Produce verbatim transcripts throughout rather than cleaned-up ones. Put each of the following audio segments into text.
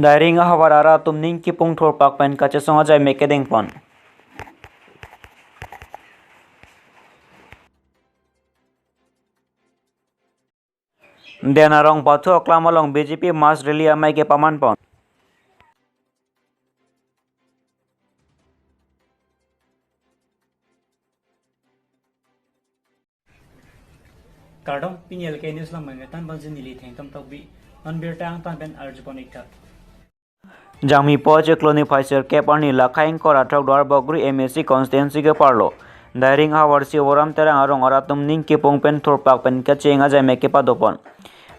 Dairing ahavar arat atum ning kipung thurpak pen kachesong ajai mek kedengpon. Dena Rongpathu Aklam along B J P mass rally amei kepamanpon. Kardom, pini L K News lang mangketan bangsi neli Thengtom Tokbi, non birta angtan pen arjupon iktha. Jangmi po chiklo niphai sirkep arni lakhai ingkoi ra throk Duarbagori M A C constituency keparlo Dairing ahavar Sivoram Terang arong arat atum ning kipung pen thurpak pen kaching ajai mek kepadopon.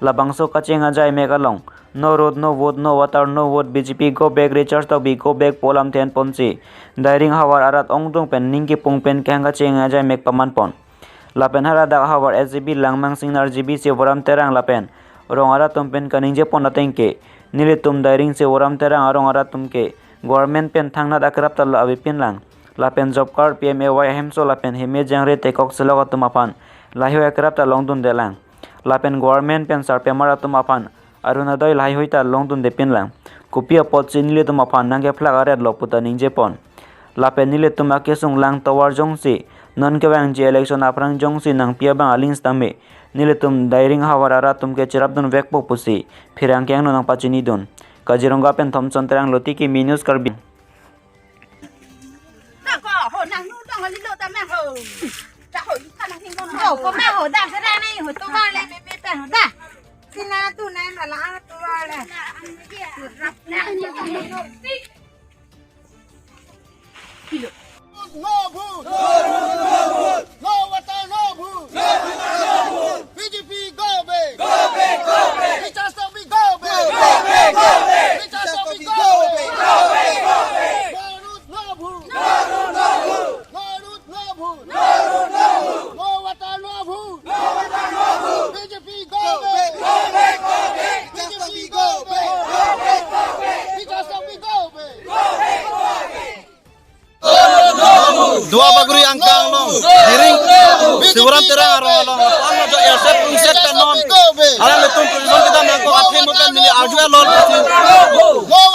Labangso kaching ajai mek along, "No road, no vote, no water, no vote, B J P go back, Richard Tokbi go back" pu alam thenponsi Dairing ahavar arat ongdung pen ning kipung pen kehang kaching ajai mek pamanpon. Lapen haladak ahavar S G B Langmang Singnar, G B Sivoram Terang lapen rong arat atum pen kaningjepon ateng ke, nelitum Dairing Sivoram Terang arong arat atum ke government pen thangnat akrap ta lo avepin lang. Lapen job card, P M A Y ahemso lapen heme jangre tekok selok atum aphan laheihui akrap ta longdunde lang. Lapen government pen sarpimar atum aphan Orunodoi laheihui ta longdundepin lang. Kopi apotsi nelitum aphan nangkephlak aret lo pu ta ningjepon. Lapen nelitum akesung lang tovar jongsi non kevangji election aphrang jongsi nangpi abang aling sitame, nelitum Dairing ahavar arat atum ke cherapdun vekpo pusi pherangke angno nangpachinidun. Kaziranga pen Thomson Terang, Lotiki News Karbi. Nang ko ho, nang nu dong ali lo ta me ho. Ta ho, ta nang hing dong. Ho, ko me ho, dang sere nai ho, tovar le me me ta ho da. Sina tu nai mala tovar le. No vote! No vote! No vote! No water, no vote! No water, no vote! B J P go back! Go back, go back! Richard Tokbi go back! Go back, go back! Richard Tokbi go back! Go back, go back! No road, no vote! No road, no vote! No road, no vote! No road, no vote! No water, no vote! No water, no vote! B J P go back! Go back, go back! B J P go back! Go back, go back! Richard Tokbi go back! Go back, go back! Duarbagori angkang along, Dairing, Sivoram Terang arong along, lapu-an lo jo erset pungset pen non alanglitum prison kedam nangkok athe mo pen neli arju lol pasi.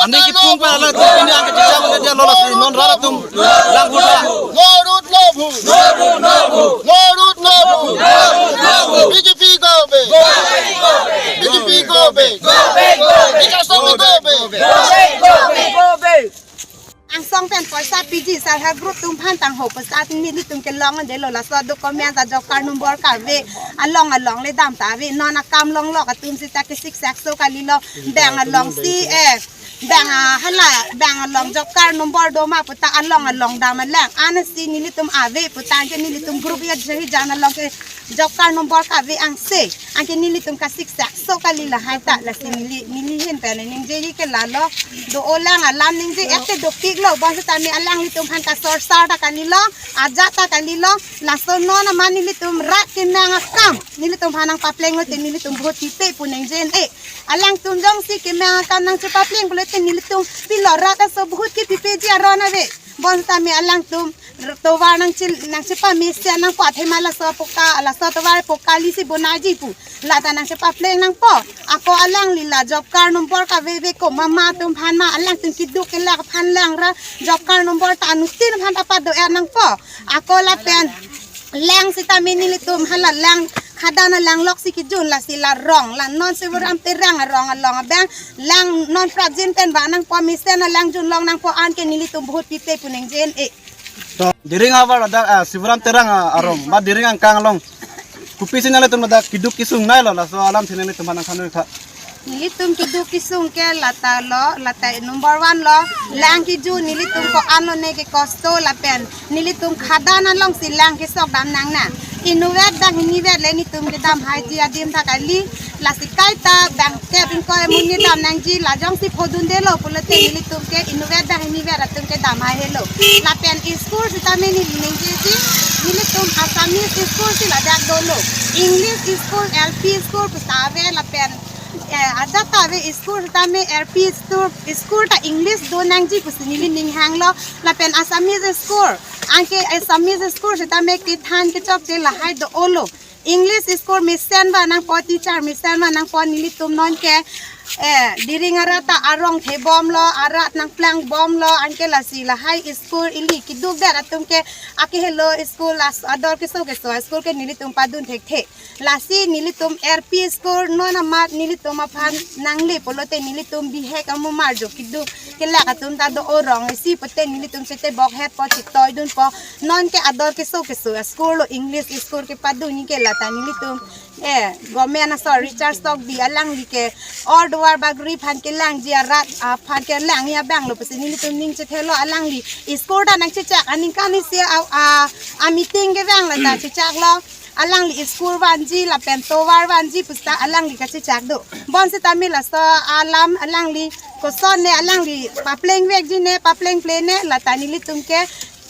Aning kipung pen alanglitum pini angke chicham dia lol asi non rat atum lang huta. No road, no vote. No road, no vote. No road, no vote. B J P go back. B J P go back. Richard Tokbi go back. Angsong pen poisa piji self help group atum aphan tangho poisa nelitum kelong delo, laso document ta job card number kave along along le dam ta ave, non akam longlok atum seta ke siksak so kalilo, bank alongsi eh bank a hala bank along job card number do ma puta along along dam alang ansi nelitum ave puta ke nelitum group ya jahi jan along ke job card number kave angse, anke nelitum kasiksak so kali lahai ta, lasi neli, neli hin pen ningjeji ke lalo, do-o lang alam ningje ek te dopik lo, bonsitame alanglitum aphan kasorsar ta kalilo, ajat ta kalilo, laso non amat nelitum rat kemang akam nelitum aphan nangpapleng lote nelitum vote pipe pu ningje-en-e. Alangtum jongsi kemang akam nangchepapleng pulote nelitum pilo rat aso vote kepipeji aron ave. Bonsitame alangtum tovar nangchil nangchepamesen nangpo, athema laso poka, laso tovar poka lisi bonai ji pu. Lata nangchepapleng nangpo. Ako alangli la job card number kaveve ko mama atum aphan ma alangtum keduk kelak aphan langra job card number ta anuttin aphan ta pado-er nangpo. Ako lapen lang sitame nelitum hala lang khadan alang loksi kejun, lasi la rong, la non Sivoram Terang arong along abang lang non prajin pen ba nangpo, mesen alang junlong nangpo, anke nelitum vote pipe pu ningje-en-e. To, Dairing ahavar ladak, ah, Sivoram Terang, ah, arong, ba Dairing angkang along, kopisi nanglitum ladak keduk kesung nai lo, laso alam si nanglitum aphan nangthan tha. Nelitum keduk kesung ke lata lo, lata number one lo, lang kejun nelitum ko-an lone ke kosto lapen nelitum khadan alongsi lang kesok dam nangne. Inutvet bang hinivet le nelitum kedam haiji adim ta kali, lasi kaita bang kep ingkoi amonit dam nangji, la jongsi phodundelo pulote nelitum ke inutvet bang hinivet atum kedam hai helo. Lapen school sitame neli ningjeji, nelitum Assamese school si ladak dolo. English school, L P school puta ave lapen eh, ajat ta ave school sitame L P school, school ta English do nangji pusi neli ning hanglo, lapen Assamese school, anke Assamese school sitame kethan kechokche lahai do-olo. English school mesen ba nangpo, teacher mesen ba nangpo, nelitum non ke, eh, Diring arat ta arong thebomlo, arat nangplangbomlo, anke lasi lahai school ili keduk det atum ke, akehelo school, las ador keso keso school ke nelitum padun thekthe. Lasi nelitum L P school non amat nelitum aphan nangle pulote nelitum bihek amumar jo keduk kelak atum ta do-o, rong isi pute nelitum chetebok hetpo, chetoidunpo. Non ke ador keso keso school lo, English school kepadunji ke lata nelitum, eh, government aso Richard Tokbi alangli ke all Duarbagori aphan kelangji arat aphan kelangji abang lo pusi nelitum ning chethelo, alangli school ta nangchechak aningkan isi a, a, a meeting kevang lata chechaklo. Alangli school vanji lapen tovar vanji pusi ta alangli kachechak do. Bonsitame laso alam alangli koson ne alangli paplengvekji ne, paplengple ne, lata nelitum ke,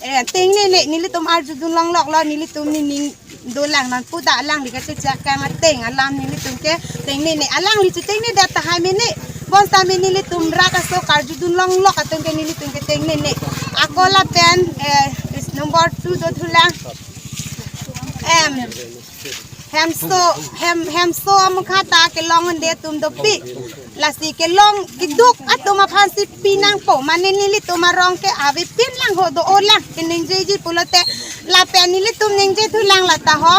eh, tengnene, nelitum arjudun longloklo, nelitum nening dolang non pu ta alangli kachechak kang ateng alam nelitum ke tengnene. Alangli chetengne det tahai mene. Bonsitame nelitum rat aso karjudun longlok atum ke nelitum ke tengnene. Ako lapen, eh, is number two dothulang. Em, hemso, hem, hemso amukha ta kelong un-e atum dopik. Lasi kelong keduk atum aphansi pinangpo. Mane nelitum arong ke avepin lang ho, do-o lang keningjeji pulote. Lapen nelitum ningjethulang lata ho,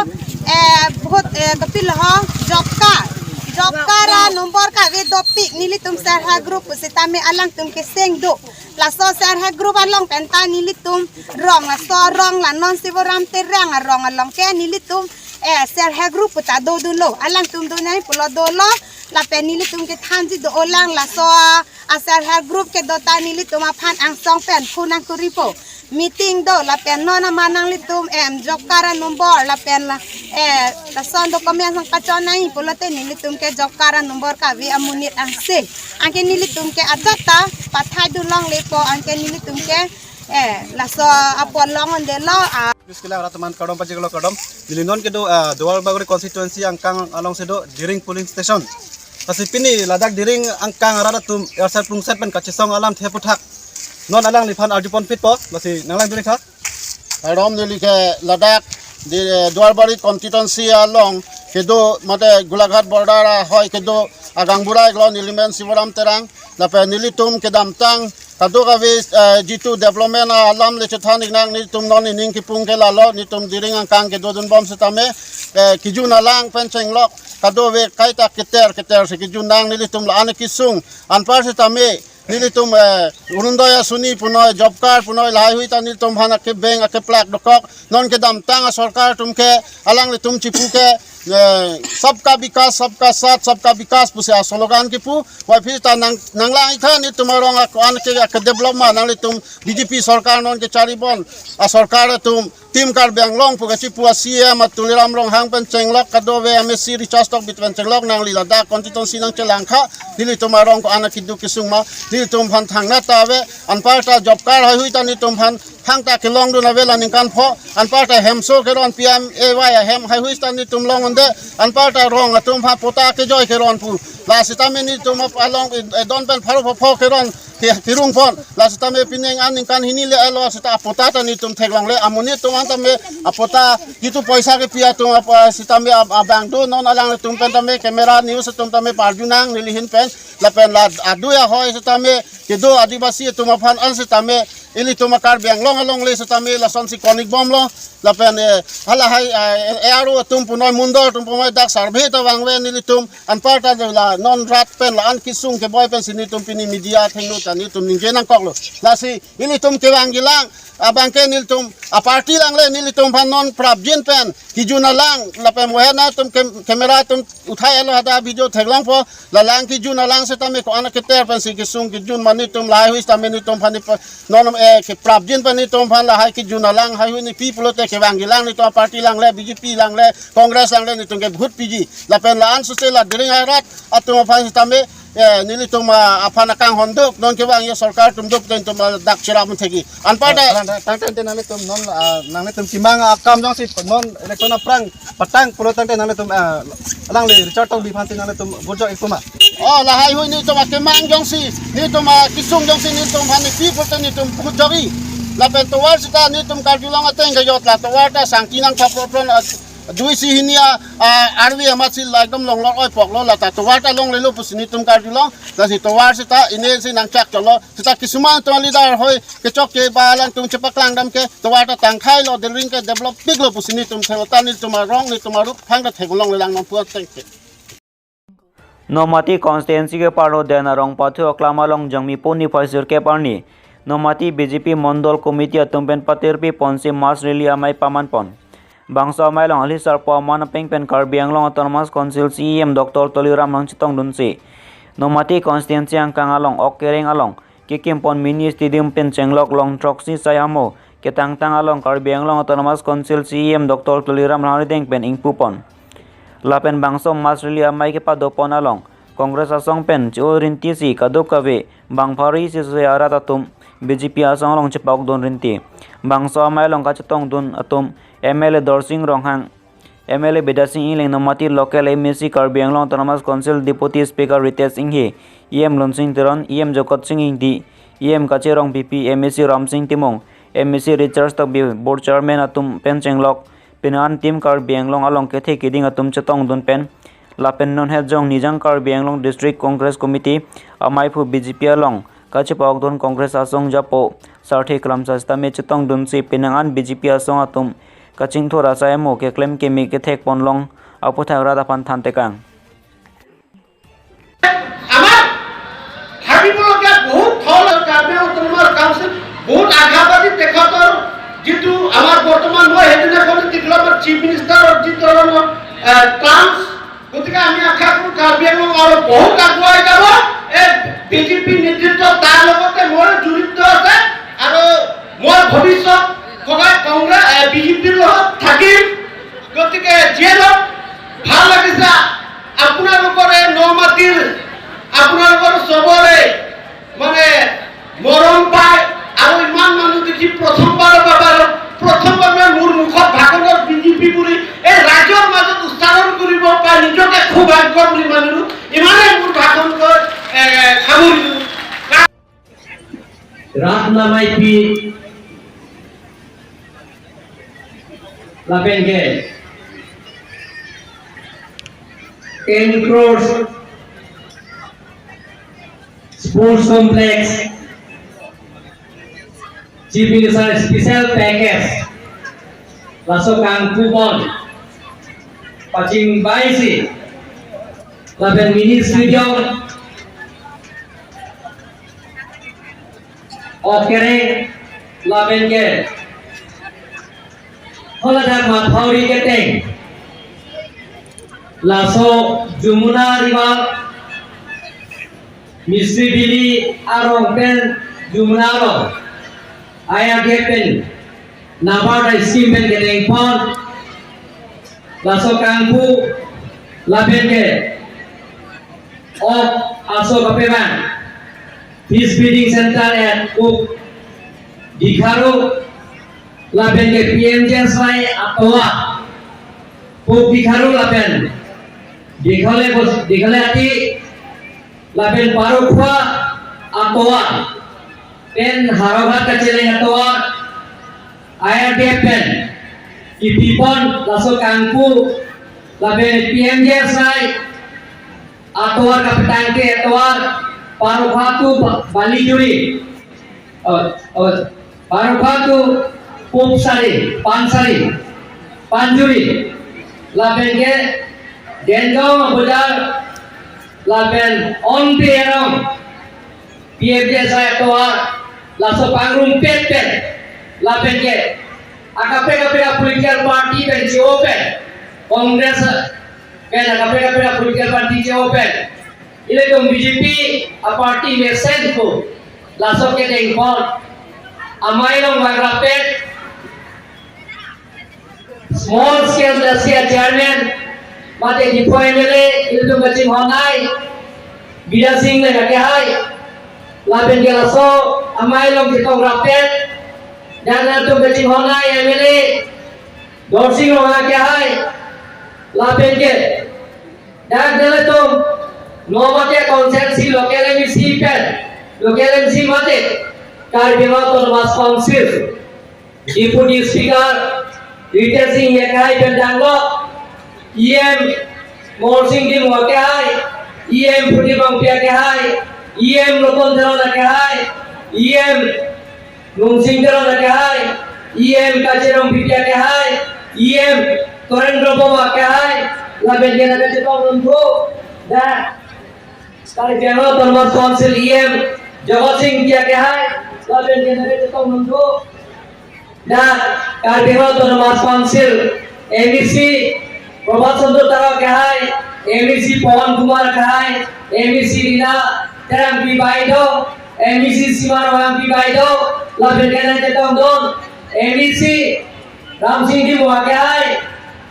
eh, vote, eh, kopilo ho, job card. Job card a number kave dopik, nelitum self help group pusitame alangtum keseng do. Laso self help group along pen ta nelitum rong, laso rong la non Sivoram Terang arong along ke nelitum, eh, self help group pu ta dodunlo. Alangtum do nai pulo dolo. Lapen nelitum kethanji do-o lang, laso a, a self help group kedo ta nelitum aphan angsong pen phone nangkuripo. Meeting do lapen non amat nanglitum, em, job card a number lapen la, eh, lason document nangpachon nai pulote nelitum ke job card a number kave amonit angse. Anke nelitum ke ajat ta pathaidun longlepo, anke nelitum ke, eh, laso apot long un-edetlo, a. News kelang rat teman kardom pajirlo kardom. Neli non kedo, ah, Duarbagori constituency angkang alongsi do Diring polling station. Lasi pini ladak Diring angkang arat atum ersat plungset pen kachesong alamthe aphuthak non alangliphan arjupon pitpo, lasi nanglang Diring tha. Kardom, neli ke ladak di, eh, Duarbagori constituency along kedo mate Golaghat border ahoi kedo agang burai lo, neli men Sivoram Terang. Lapen nelitum kedamtang kadokave, eh, jitu development alam le chethan iknang, nelitum non nening kipung ke lalo, nelitum Diring angkang kedodunbom sitame, eh, kejun alang pen chenglok kadokave kaita keter keter si kejun nang, nelitum la-an kesung anpar sitame nelitum, eh, Orunodoi asoni punoi, job card punoi, lahaihui ta nelitum aphan akebeng akeplak dokok. Non kedamtang asorkar atum ke alanglitum chipu ke, eh, Sabka Vikas, Sabka Saath, Sabka Vikas pusi aslogan kipu. Wai phi ta nang, nanglang ikha nelitum arong ako-an ke, ke develop ma, nanglitum B J P sorkar non kecharibom asorkar atum Team Karbi Anglong pu kachipu a C E M a Tuliram Ronghang pen chenglok, kadokave M A C Richard Tokbi pen chenglok, nangli ladak constituency nangchelangkha, nelitum arong ko-an keduk kesung ma, nelitum aphan thangnat ta ave, anparta job card haihui ta nelitum aphan thangta kelongdun ave la ningkan pho, anparta hemso keron P M A Y ahem haihui ta nelitum long un-e, anparta rong atum aphan patta kejoi keron pu. La sitame nelitum ap-, along, eh, don pen pharo pho pho keron ke-, kerung pon. La sitame pining an ningkan hini le elo sita apatta ta nelitum theklongle. Amonit atum an tame apatta jitu poisa kepi atum apa sitame ab-, abang do, non alanglitum pen tame camera news atum tame parjunang neli ahin pen. Lapen la adu ahoi sitame kedo Adivasi atum aphan an sitame ilitum a Karbi Anglong alongle sitame lasonsi konik bomlo. Lapen, eh, halahai, eh, A R O atum punoi, mondol atum punoi dak survey ta vangve nelitum, anparta la non rat pen la-an kesung keboi pensi nelitum pini media athengno ta nelitum ningje nangkoklo. Lasi ilitum kevangji lang, abangke nelitum a party lang le nelitum aphan non prapjin pen kejun alang lapen mohe na atum kem-, camera atum uthai elo, hadak video theklongpo, la lang kejun alang sitame ko-an keter pensi kesung kejun ma nelitum lahaihui sitame nelitum aphan ni pa-, non, eh, keprapjin pen nelitum aphan lahai kejun alang haihui nepi pulote kevangji lang, nelitum a party lang le, B J P lang le, Congress lang le, nelitum ke vote piji. Lapen la-an suse la Diring arat atum aphan sitame, eh, nelitum, ah, aphan akanghon duk, non kevangji sorkar atum duk, nelitum, ah, dak cherap thekji. Anparta. Ah, tang, tang, tang, nanglitum non, ah, nanglitum kemang akam jongsi non election aphrang patang pulo tangte nanglitum, ah, alangli Richard Tokbi aphansi nanglitum vote jo-ik pu ma? Oh, lahaihui nelitum akemang jongsi, nelitum akesung jongsi nelitum aphan nepi pulote nelitum vote jo-ik. Lapen tovar sita nelitum karjulong ateng kejot la tovar ta sangti nangthap ropron, ah, Dui si hini a, a, arvi amat si la ekdom longlor oi poklo, lata tovar ta longlelo pusi netum karjulong, lasi tovar seta ine si nangchak cholo, seta kisuman atum leader hoi kechok ke ba alangtum chepaklang dam ke, tovar ta tangkhailo, Delring ke develop piklo pusi netum thelo, ta netum arong, netum arup, phang ta theklong lelang nangpu ateng ke. Nomati constituency ke parlo den arong pathu aklam along Jangmi puni phaisur ke parni Nomati B J P Mondol Committee atum pen patirpi ponsi mass rally amei paman pon. Bangso amei along alhi sarpo aman apeng pen Karbi Anglong Autonomous Council C E M Doctor Tuliram Ronghang chetongdunsi Nomati constituency angkang along ok kereng along kekim pon mini stadium pen chenglok long throksi sai amo ketangtang along Karbi Anglong Autonomous Council C E M Doctor Tuliram Ronghang arideng pen ingpu pon. Lapen bangso mass rally amei kepado pon along Congress asong pen che-o rinti si kadokave bang pharo isi sose arat atum B J P asong along chepa-okdun rinti. Bangso amei along kachetongdun atum M L A Dorsing Ronghang, M L A Bidya Sing Engleng, Nomati local M A C Karbi Anglong Autonomous Council Deputy Speaker Ritesh Enghi, E M Lunsing Teron, E M Jokot Sing Engti, E M Kache Rongpipi, M A C Ramsing Timung, M A C Richard Tokbi, Board Chairman atum pen chenglok, penang an Team Karbi Anglong along kethe keding atum chetongdun pen, lapen non het jong Nijang Karbi Anglong District Congress Committee ameiphu B J P along kachepa-okdun Congress asong japo Sarthe Kramsa sitame chetongdunsi penang an B J P asong atum kachingthur asai amo keklem keme kethek ponlong aputhak rat aphan thantekang. আমাৰ ভাবিবলগীয়া বহুত থল আছে। কাৰ্বি Anglong autonomous council বহুত আশাবাদী, তেখেতৰ যিটো আমাৰ বৰ্তমান মই সেইদিনাখন দেখিলোঁ আমাৰ চিফ মিনিষ্টাৰৰ যি ধৰণৰ, এ, টাৰ্মছ, গতিকে আমি আশা কৰোঁ কাৰ্বি আংলং আৰু বহুত আগুৱাই যাব। এই বিজেপি নেতৃত্ব তাৰ লগতে মই জড়িত আছে আৰু মই ভৱিষ্যত সদায় কংগ্ৰেছ, এ, বিজেপিৰ লগত থাকিম। গতিকে যিয়ে নহওক, ভাল লাগিছে আপোনালোকৰে নমাতিৰ, আপোনালোকৰ চবৰে মানে মৰম পায় আৰু ইমান মানুহ দেখি প্ৰথমবাৰৰ বাবে আৰু প্ৰথমবাৰ মই মোৰ মুখত ভাষণত বিজেপি বুলি এই ৰাইজৰ মাজত উচ্চাৰণ কৰিব পাই নিজকে খুব ভাগ্য বুলি মানিলোঁ। ইমানেই মোৰ ভাষণ কৈ, এ, সামৰিলোঁ। Rat namaipi lapen ke ten crores sports complex, Chief Minister special package, laso kangpu pon pachingbaisi lapen mini stadium, ok kereng lapen ke haladak mathauri keteng, laso Jumuna River, Misri Bili arong pen Jumuna arong, I R D F pen NABARD scheme pen keteng pon, laso kangpu lapen ke ok aso kapebang, fish breeding center at Pok Dikharu, lapen ke P M G S Y atovar, Pok Dikharu lapen Dikhole Bos-, Dikhole Ati, lapen Parokhowa atovar, pen Howraghat kacheleng atovar, I R D F pen kipi pon laso kangpu, lapen P M G S Y atovar kapetang ke atovar Parokhowa to Ba-, Balijuri. Oh, oh, Parokhowa to Popsari, Pansari, Panjuri, lapen ke Dengaon Bojar, lapen Onpi Erong, P M G S Y atovar, laso pangrumpet pen, lapen ke akaprek kaprek political party pen che-o pen, Congress pen akaprek kaprek political party che-o pen, ilitum B J P aparty mesen pu laso keteng pon amei along vangrapet, small scale industry chairman mate Diphu M L A ilitum kachinghon ai Bidya Sing Engleng akehai, lapen ke laso amei along ketongrapet, dan ilitum kachinghon ai M L A Dorsing Ronghang akehai, lapen ke dak nelitum Nomati constituency local M A C pen, local M C mate Karbi Anglong Autonomous Council Deputy Speaker Ritesh Enghi akehai pen danglo, E M Morsing Timung akehai, E M Phunibang Pi akehai, E M Loton Teron akehai, E M Lungsing Teron akehai, E M Kachirong Bipi akehai, E M Torendro Boma akehai, lapen ke nangkachetongdun thu, dak Karbi Anglong Autonomous Council E M Jagat Sing Pi akehai, lapen ke nangkachetongdun thu, dak Karbi Anglong Autonomous Council M E C Prabhat Chandra Taro akehai, M E C Pawan Kumar akehai, M E C Rina Terangpi Baideo, M E C Sima Ronghangpi Baideo, lapen ke nangchetongdun M E C Ramsing Timung akehai,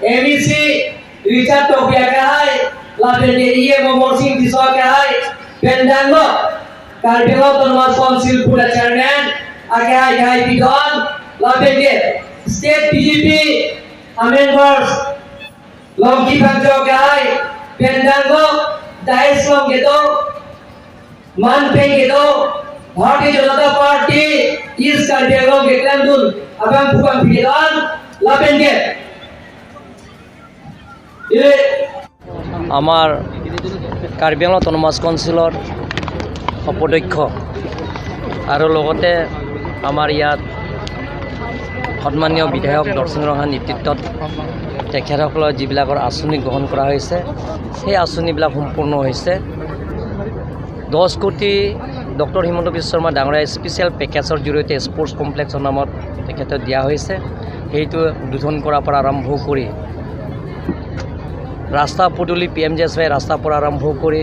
M E C Richard Tokbi akehai, lapen ke E M Amarsing Tisso akehai, pen danglo Karbi Anglong Autonomous Council Board Chairman akehai akehai pidon, lapen ke State B J P a-members Longki Phangcho akehai, pen danglo dais along kedo, man pen kedo, Bharatiya Janata Party East Karbi Anglong keklemdun abangphu bangphi kedo-an, lapen ke, e, আমাৰ কাৰ্বি আংলং অট'নমাছ কাউন্সিলৰ উপাধ্যক্ষ আৰু লগতে আমাৰ ইয়াত সন্মানীয় বিধায়ক দৰ্শন ৰংহাংৰ নেতৃত্বত তেখেতসকলৰ যিবিলাকৰ আঁচনি গ্ৰহণ কৰা হৈছে, সেই আঁচনিবিলাক সম্পূৰ্ণ হৈছে। দহ কোটি ডক্টৰ হিমন্ত বিশ্ব শৰ্মা ডাঙৰীয়া স্পেচিয়েল পেকেজৰ জৰিয়তে স্পৰ্টছ কমপ্লেক্সৰ নামত তেখেতক দিয়া হৈছে। সেইটো উদ্বোধন কৰাৰ পৰা আৰম্ভ কৰি ৰাস্তা পদূলি, P M G S Y ৰাস্তাৰ পৰা আৰম্ভ কৰি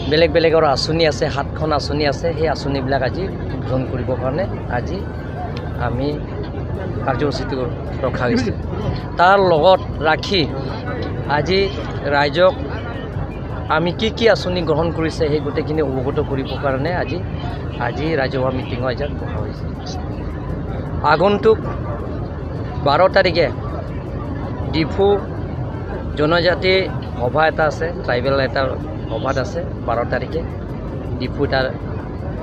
বেলেগ বেলেগৰ আঁচনি আছে, সাতখন আঁচনি আছে, সেই আঁচনিবিলাক আজি উদ্বোধন কৰিবৰ কাৰণে আজি আমি কাৰ্যসূচীটো ৰখা হৈছে। তাৰ লগত ৰাখি আজি ৰাইজক আমি কি কি আঁচনি গ্ৰহণ কৰিছে, সেই গোটেইখিনি অৱগত কৰিবৰ কাৰণে আজি, আজি ৰাজহুৱা মিটিঙৰ আয়োজন কৰা হৈছে। আগন্তুক বাৰ তাৰিখে ডিফু জনজাতি সভা এটা আছে, ট্ৰাইবেল এটা সভাত আছে বাৰ তাৰিখে। ডিফু এটা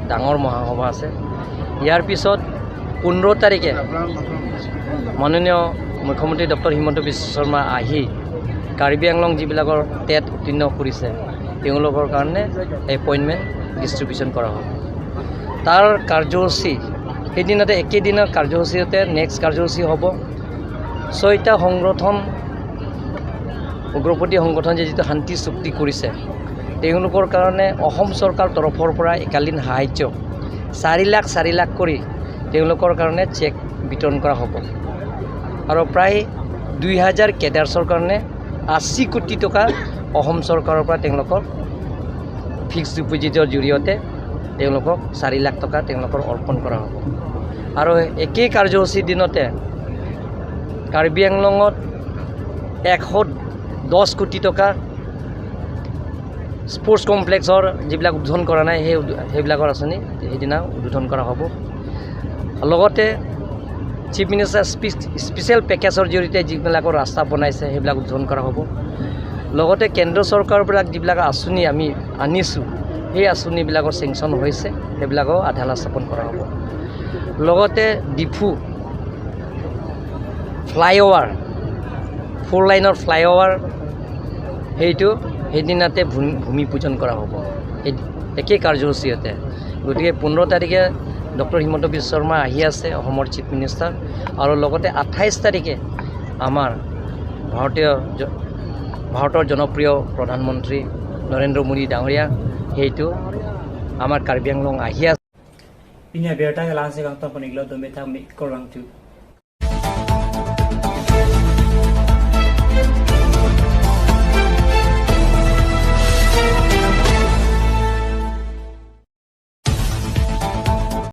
ডাঙৰ মহাসভা আছে। ইয়াৰ পিছত পোন্ধৰ তাৰিখে মাননীয় মুখ্যমন্ত্ৰী ডক্টৰ হিমন্ত বিশ্ব শৰ্মা আহি কাৰ্বি আংলং যিবিলাকৰ টেট উত্তীৰ্ণ কৰিছে, তেওঁলোকৰ কাৰণে এপইণ্টমেণ্ট ডিষ্ট্ৰিবিউশ্যন কৰা হ'ব। তাৰ কাৰ্যসূচী সেইদিনতে, একেদিনৰ কাৰ্যসূচীতে নেক্সট কাৰ্যসূচী হ'ব। ছয়টা সংগঠন, উগ্ৰপন্থী সংগঠন যে যিটো শান্তি চুক্তি কৰিছে, তেওঁলোকৰ কাৰণে অসম চৰকাৰ তৰফৰ পৰা একালীন সাহায্য চাৰি লাখ, চাৰি লাখ কৰি তেওঁলোকৰ কাৰণে চেক বিতৰণ কৰা হ'ব। আৰু প্ৰায় দুই হাজাৰ কেডাৰ্ছৰ কাৰণে আশী কোটি টকা অসম চৰকাৰৰ পৰা তেওঁলোকক ফিক্সড ডিপজিটৰ জৰিয়তে তেওঁলোকক চাৰি লাখ টকা তেওঁলোকৰ অৰ্পণ কৰা হ'ব। আৰু একেই কাৰ্যসূচীৰ দিনতে কাৰ্বি আংলঙত এশ দহ কোটি টকা স্পৰ্টছ কমপ্লেক্সৰ যিবিলাক উদ্বোধন কৰা নাই, সেই উদ্বো-, সেইবিলাকৰ আঁচনি সেইদিনা উদ্বোধন কৰা হ'ব। লগতে চিফ মিনিষ্টাৰ স্পি-, স্পেচিয়েল পেকেজৰ জৰিয়তে যিবিলাকৰ ৰাস্তা বনাইছে, সেইবিলাক উদ্বোধন কৰা হ'ব। লগতে কেন্দ্ৰ চৰকাৰৰ পৰা যিবিলাক আঁচনি আমি আনিছোঁ, সেই আঁচনিবিলাকৰ চেংচন হৈছে, সেইবিলাকো আধাৰশিলা স্থাপন কৰা হ'ব। লগতে ডিফু ফ্লাইঅভাৰ, ফ'ৰ লাইনৰ ফ্লাইঅভাৰ, সেইটো সেইদিনাতে ভূমি, ভূমি পূজন কৰা হ'ব। সেই একেই কাৰ্যসূচীতে। গতিকে পোন্ধৰ তাৰিখে ডক্টৰ হিমন্ত বিশ্ব শৰ্মা আহি আছে, অসমৰ চিফ মিনিষ্টাৰ, আৰু লগতে আঠাইছ তাৰিখে আমাৰ ভাৰতীয় জ-, ভাৰতৰ জনপ্ৰিয় প্ৰধানমন্ত্ৰী নৰেন্দ্ৰ মোদী ডাঙৰীয়া সেইটো আমাৰ কাৰ্বি আংলং আহি আছে। Pini abirta ke la-ansi kangton pon-iklo, dome thak me kor vangthu.